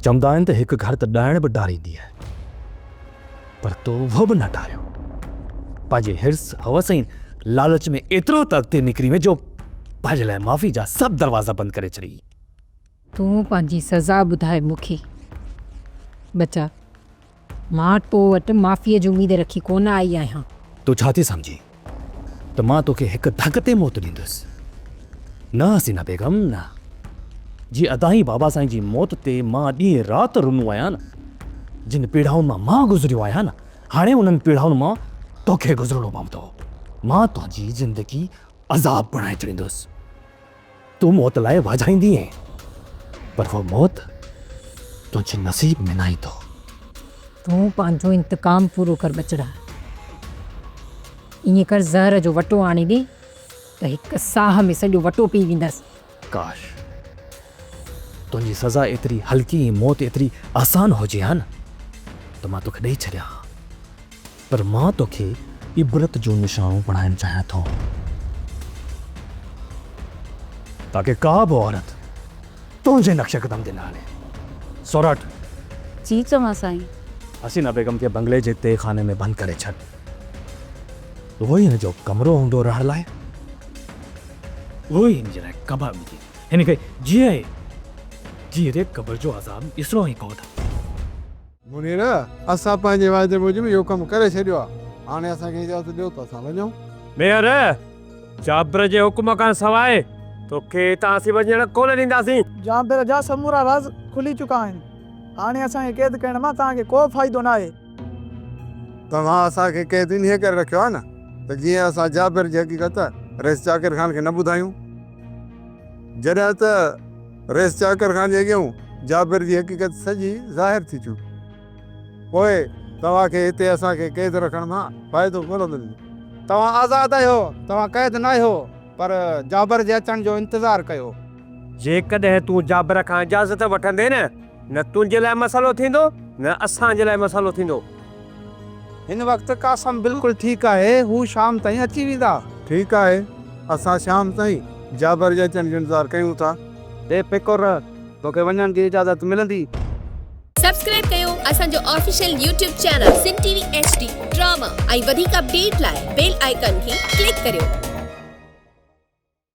چوندا آهن ته هڪ گهر ته ڏائڻ به ڊاريندي آهي، پر تو اهو به نه ڊاريو. پنهنجي حرص، هوس ۽ لالچ ۾ ايترو ته اڳتي نڪري وئين جو پنهنجي لاء معافي جا سڀ دروازا بند ڪري ڇڏيئي. تون پنهنجي سزا ٻڌاء مون کي. ٻچا، مان تو وٽ معافيء جي اميد رکي ڪونه آئي آهيان. تون ڇا ٿي سمجهين ته مان توکي هڪ ڌڪ تي موت ڏيندس؟ نه حسينه بيگم نه. جي ادائين بابا سائين جي موت تي مان ڏينهن رات رنو آهيان نه، جن پيڙائن مان مان گذريو آهيان نه، هاڻي انهن پيڙائن مان توکي گذرڻو پوندو. مان تنهنجي زندگي عذاب بڻائي ڇڏيندس. تون موت لاء واجهائيندينء، پر اهو موت تنهنجي نصيب ۾ نه ايندو. تون پنهنجو انتقام پورو ڪر ٻچڙا. ائين ڪر زهر جو وٽو آڻي ڏي ته هڪ ساهه ۾ سڄو وٽو پي ويندس. ڪاش! تنهنجي سزا ايتري هلڪي ۽ موت ايتري آسان هجي ها نه ته مان توکي ڏئي ڇڏيان ها. پر مان توکي عبرت جو نشانو بڻائڻ چاهيان ٿو، تاڪه ڪا به عورت تنهنجي نقش قدم تي نه هلي. سورٺ! جي چوان سائين. حسينه بيگم کي بنگلي جي تهه خاني ۾ بند ڪري ڇڏ. اهو ئي هن جو ڪمرو هوندو رهڻ لاء. اهو ئي هن جي لاء قبر هوندي. هن کي جيئن ئي جيئري قبر جو عذاب ڏسڻو ئي ڪونه. منير، اسان پنهنجي واعدي موجب اهو ڪم ڪري ڇڏيو آهي، هاڻي اسان کي اجازت ڏيو ته اسان وڃون. ميهر، جابر جي حڪم کان سواء توکي هتان اسين وڃڻ ڪونه ڏينداسين. جابر جا سمورا راز کلي چڪا آهن، هاڻي اسان کي قيد ڪرڻ مان توهان کي ڪو فائدو ناهي. توهان اسان کي قيد انهيء ڪري رکيو آهي نه ته جيئن اسان جابر جي حقيقت رئيس چاڪر خان کي نه ٻڌايون. جڏهن ته رئيس چاڪر خان جي اڳيئون جابر جي حقيقت سڄي ظاهر ٿي چڪي. پوء توهان کي هتي اسان کي قيد رکڻ مان فائدو ڪونه ملندو. توهان آزاد آهيو، توهان قيد ناهيو، پر جابر جي اچڻ جو انتظار ڪيو. جيڪڏهن تون جابر کان اجازت وٺندين نه، نه تنهنجي لاء مسئلو ٿيندو، نه اسان جي لاء مسئلو ٿيندو. هن وقت قاسم بلڪل ٺيڪ آهي، هو شام تائين اچي ويندا. ٺيڪ آهي، اسان شام تائين جابر جي اچڻ جو انتظار ڪيون ٿا. بي فڪر رهه، توکي وڃڻ جي اجازت ملندي. سبسڪرائب ڪيو اسان جو official YouTube channel Sindh T V H D drama ۽ وڌيڪ اپڊيٽ لاء بيل آئيڪان کي ڪلڪ ڪريو.